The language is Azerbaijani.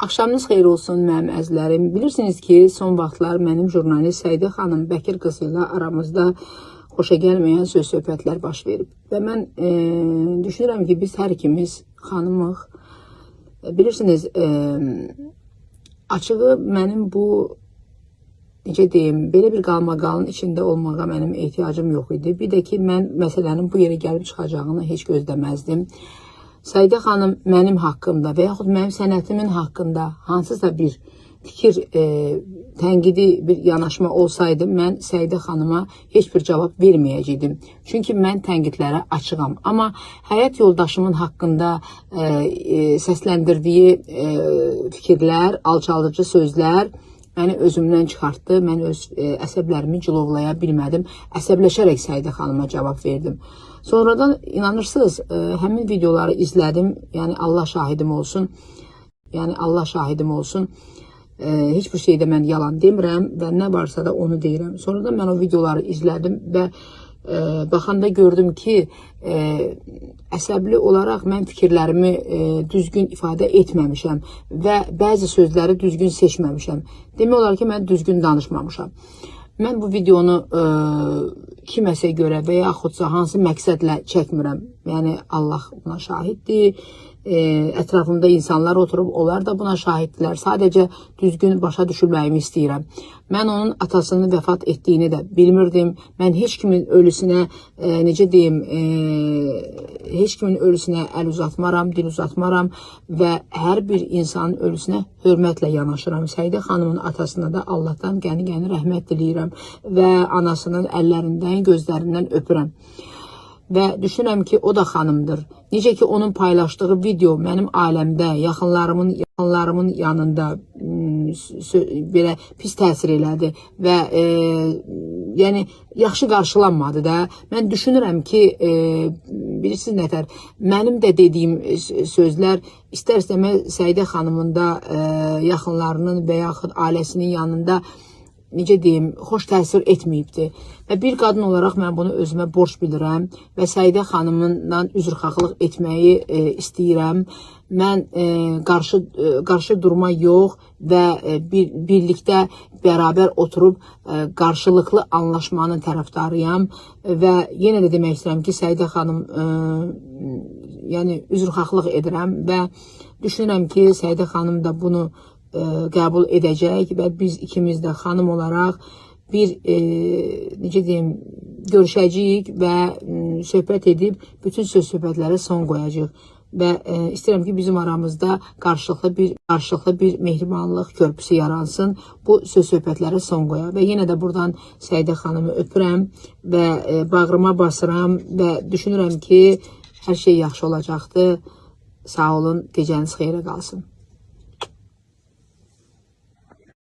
Axşamınız xeyir olsun mənim əzizlərim. Bilirsiniz ki, son vaxtlar mənim jurnalist Səidə xanım Bəkir qızı ilə aramızda xoşa gəlməyən söz söhbətlər baş verib. Və mən düşünürəm ki, biz hər ikimiz xanımıq. Bilirsiniz, açığı mənim bu necə deyim, belə bir qalmaqalın içində olmağa mənim ehtiyacım yox idi. Bir də ki, mən məsələnin bu yerə gəlib çıxacağını heç gözləməzdim. Səidə xanım mənim haqqımda və yaxud mənim sənətimin haqqında hansısa bir fikir, tənqidi bir yanaşma olsaydı, mən Səidə xanıma heç bir cavab verməyəcəkdim. Çünki mən tənqidlərə açığam. Amma həyat yoldaşımın haqqında səsləndirdiyi fikirlər, alçaldıcı sözlər məni özümdən çıxartdı. Mən öz əsəblərimi cilovlaya bilmədim. Əsəbləşərək Səidə xanıma cavab verdim. Sonradan inanırsınız, həmin videoları izlədim. Yəni Allah şahidim olsun. Yəni Allah şahidim olsun. Heç bir şeydə mən yalan demirəm və nə varsa da onu deyirəm. Sonradan mən o videoları izlədim və baxanda gördüm ki, əsəbli olaraq mən fikirlərimi düzgün ifadə etməmişəm və bəzi sözləri düzgün seçməmişəm. Demək olar ki, mən düzgün danışmamışam. Mən bu videonu kiməsə görə və yaxudsa hansı məqsədlə çəkmirəm. Yəni Allah buna şahiddir. Ətrafımda insanlar oturub, onlar da buna şahiddirlər. Sadəcə düzgün başa düşülməyimi istəyirəm. Mən onun atasının vəfat etdiyini də bilmirdim. Mən heç kimin ölüsünə, necə deyim, heç kimin ölüsünə əl uzatmaram, dil uzatmaram və hər bir insanın ölüsünə hörmətlə yanaşıram. Səidə xanımın atasına da Allahdan qəni-qəni rəhmət diləyirəm və anasının əllərindən, gözlərindən öpürəm. Və düşünürəm ki, o da xanımdır. Necə ki, onun paylaşdığı video mənim ailəmdə, yaxınlarımın yanında belə pis təsir elədi və yəni yaxşı qarşılanmadı da. Mən düşünürəm ki, bilirsiniz nətər, mənim də dediyim sözlər istər-istəməz Səidə xanımın da yaxınlarının və yaxud ailəsinin yanında necə deyim, xoş təsir etməyibdi. Və bir qadın olaraq mən bunu özümə borc bilirəm və Səidə xanımından üzrxahlıq etməyi istəyirəm. Mən qarşı durma yox və birlikdə bərabər oturub qarşılıqlı anlaşmanın tərəfdarıyam və yenə də demək istəyirəm ki, Səidə xanım yəni üzrxahlıq edirəm və düşünürəm ki, Səidə xanım da bunu qəbul edəcək və biz ikimiz də xanım olaraq bir necə deyim, görüşəcəyik və söhbət edib bütün söz söhbətlərə son qoyacağıq və istəyirəm ki, bizim aramızda qarşılıqlı bir mehribanlıq körpüsü yaransın. Bu söz söhbətlərə son qoyaq və yenə də buradan Səidə xanımı öpürəm və bağrıma basıram və düşünürəm ki, hər şey yaxşı olacaqdır. Sağ olun, gecəniz xeyrə qalsın.